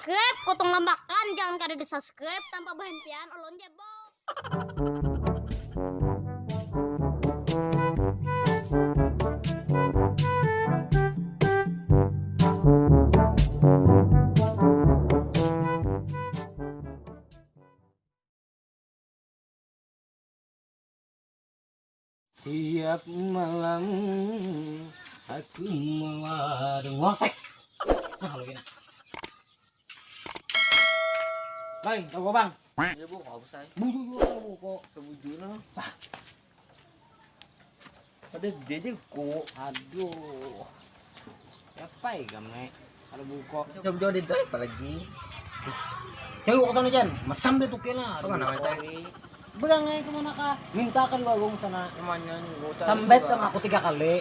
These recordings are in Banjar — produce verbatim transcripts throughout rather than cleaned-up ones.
Subscribe, kotong lambakan, jangan kada di subscribe tanpa berhentian, ulun jebol. Tiap malam aku melari ngosek. Nah, kalau gini. Bang, tahu bang? Iya bu, kau besar. Bujur juga bu kok. Kebujur lah. Ada dia aja ku. Aduh. Apa ya gamne? Ada buko. Jauh-jauh di drive lagi. Cewek kok sana jan. Masam deh tuh kena. Apa nama cewek? Begang aja kemana kah? Minta kan warung sana. Namanya nih. Sambat sama aku tiga kali.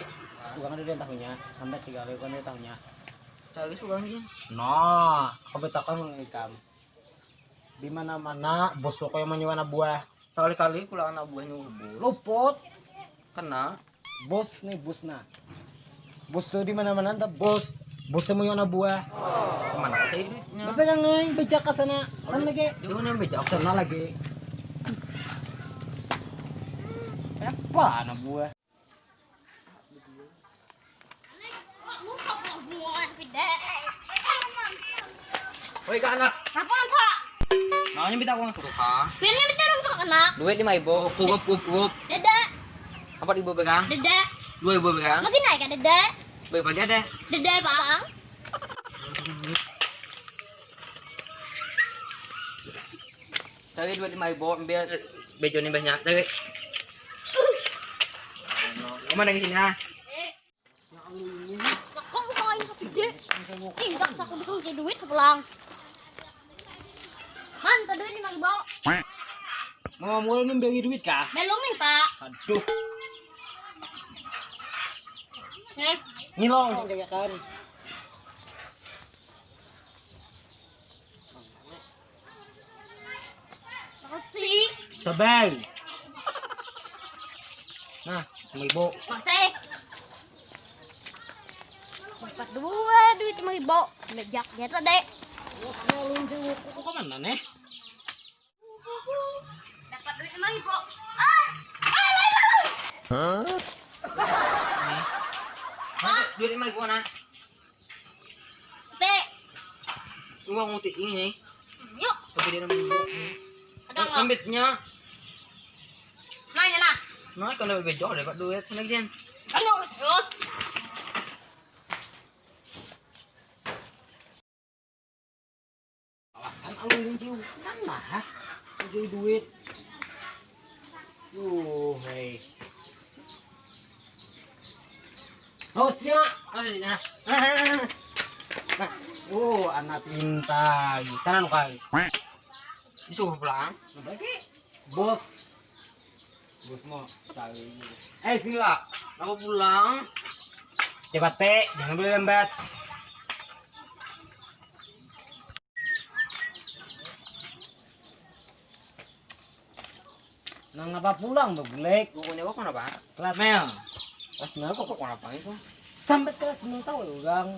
Bukan ada dia tahunya. Sambat tiga kali bukan dia tahunya. Cari sudah lagi. Nah, aku betakan ikam. Di mana-mana bos kok yang menyuana buah. Sekali-kali pulang anak buahnya luput. Kena. Bos nih bos nah. Bos tuh di mana-mana entah bos. Bos yang menyuana buah. Kemana saya duitnya? Tapi kan ngai bejak ke sana. Sana lagi. Di mana yang bejak? Sana lagi. Apa anak buah? Woi kak anak. Apa kak? Maunya minta uang tuh kak. Pilihnya minta uang tuh anak. Duit lima ribu. Kugup kugup kugup. Dada. Empat ribu berang. Dada. Dua ribu berang. Lagi naik ada dada. Baik pagi ada. Dada bang. Cari duit lima ribu ambil bejo ni banyak cari. Kamu nang sini ah. Kok saya gede? Tinggal saku disuruh jadi duit sebelang. Man, tadi ini lagi bawa. Mau mulai nih bagi duit kah? Belum minta. Aduh. Eh. Ngilong. Jaga kan. Makasih. Sabar. Nah, lima ribu. Makasih. Dapat dua duit lima ribu. Bejak dia tuh dek. Wah, selalu jenguk. Kok mana nih? Dapat duit lima ribu. Ah, ah, lain, lain. Hah? Mana duit lima ribu mana? Te. Uang utik ini. Yuk. Tapi dia nambah. Ada nggak? Ambitnya. Nanya nah. Nah, kalau beda dapat duit sana gini. Ayo, terus. Alasan alun ciuman lah. Sujui duit. Yuh, hei. Hausnya. Oh, iya. Nah, oh, anak pintar. Sana nu kali. Disuruh pulang. Bagi bos. Bos mau sekali. Eh, sini lah. Aku pulang. Cepat, Pe. Jangan boleh lambat. Nang apa pulang tuh, Black? Bukunya kok kenapa? Kelas Mel. Kelas Mel kok, kok kenapa itu? Sampai kelas Mel tahu ya, Gang.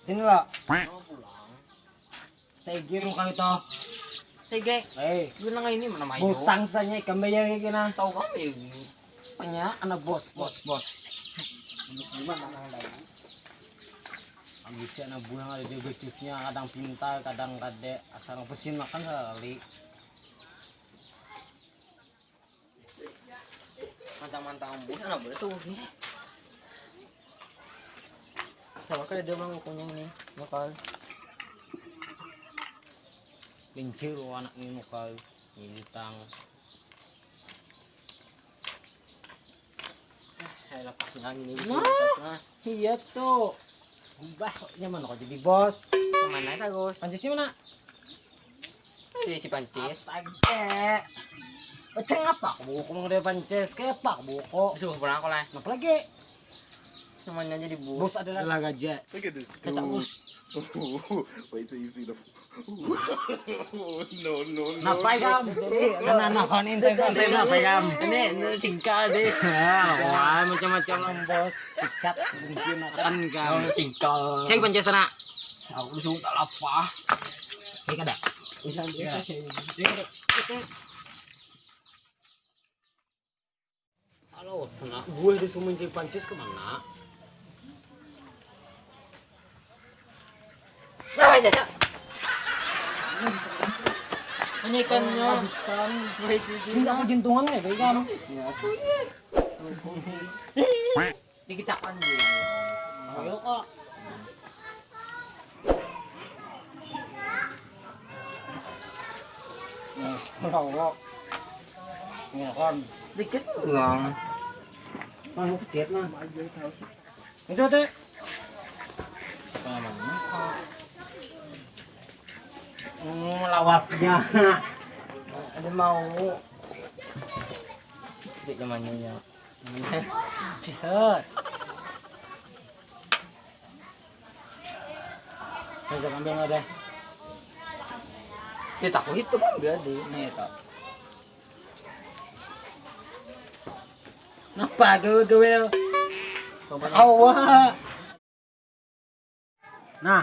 Sini lah. Mau pulang. Saya game kali toh. Saya game. Eh, lu nang ini mana main? Butang saja ikan bayar kayak gini. Tahu kami ini. Banyak anak bos, bos, bos. Gimana nang lagi? Habis anak buah ada dia becusnya kadang pintar, kadang kadek asal ngebesin makan sekali. Mantang-mantang bus anak boleh tuh. Sama kayak dia bang kunyang nih, lokal. Lincir anak ini lokal, militang. Eh, lepas nang ini. Nah, iya tuh. Ubah nyaman kok jadi bos. Mana itu, Gus? Pancasila mana? Ini si Pancis. Astaga. Peceng apa? Aku buku mau dia Pancis. Kayak apa? Aku buku. Suruh pulang aku lah. Apa lagi? Namanya jadi bos. Bos adalah gajah. Look at this dude. Wait till you see the no, no, no. Napa ikam? Jadi, nah, nah, kon intai, kon intai, napa ikam? Ini, ini tingkah deh. Wah, macam-macam bos. Icat, bensin, kan ikam. Tingkah. Cek Pancis sana. Aku disuruh tak lapah. Ini kada. Iya. Ini kada. Halo, senak gue disuruh mencari Pancis kemana? Nah, caca. Hanya ikannya. Wah, itu dia. Ini aku jentungan ya, baik kan? Dikit tak panggil. Ayo kok. Nah, kalau ini kan dikit pulang. Nah, sedikit nah. Itu teh. Mana? Hmm, lawasnya. Ada mau. Tidak namanya ya. Jihad. Bisa ambil nggak deh? Di tahu itu kan dia di ini tak. Napa gawe-gawe? Awak. Nah,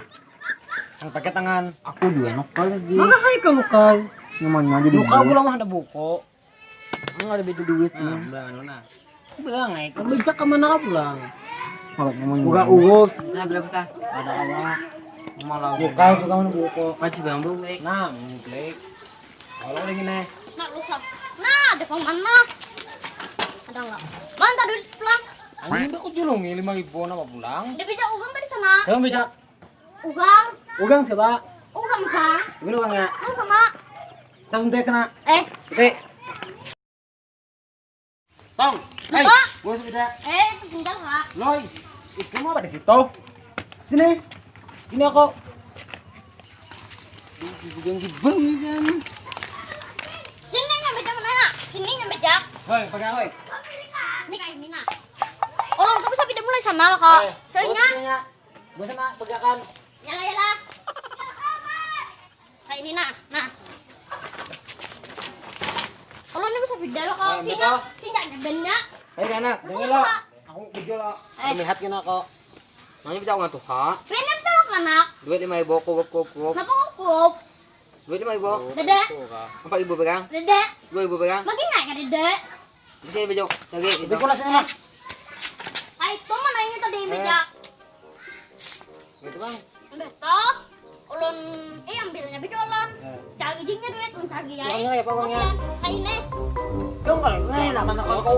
yang pakai tangan. Aku juga nukar lagi. Mana hai kau nukar? Nyaman aja di. Nukar pulang mah ada buku. Enggak ada beda duit. Nah, nih. Bilang anu nah. Bilang ai, kau bijak ke mana kau pulang? Kalau ngomong buka urus. Nah, berapa sah? Ada awak. Malah buka juga mana buku. Masih bambu, Blik. Nah, Blik. Kalau lagi nih. Nah, rusak. Nah, ada pang mana? Ada enggak? Mana duit pulang? Anjing, aku julungi lima ribu napa pulang? Dia bijak ugang tadi sana. Siapa bijak? Ugang. Ugang siapa? Ugang kah? Ugang ugang ya? Lu sama. Tahun teh kena. Eh. Oke. Tong, hei, gua sepeda. Eh, itu pindah kak. Loi, itu mau apa di situ? Sini. Ini aku. Yang gibeng kan. Sini nyampe jam mana? Sini nyampe jam. Hoi, pakai hoi. Ini kayak ini nah. Orang tuh bisa pindah mulai sana loh kak. Soalnya. Bosan nak pegakan. Yalah, yalah. Kayak ini nah, nah. Kalau ini bisa beda loh kalau sini, sini ada bandnya. Ayo anak, dengar lo. Aku beda lo. Eh. Melihat kena kok. Nanya bisa aku tuh ha. Bandnya tuh anak. Duit lima ribu, kukup, kukup. Kenapa kukup? Duit lima ribu. Dede. Empat ribu pegang. Dede. Dua ribu pegang. Makin naik ya dede. Bisa ya bejok. Lagi. Itu kurasnya lah. Ayo, itu mana ini tadi bejak? Gitu bang. Udah toh. Ulun, eh ambilnya beda ulun. Cari jingnya duit, ulun cari ya. Uangnya apa uangnya? Kayak ini. Dong kalau ini lah mana kau.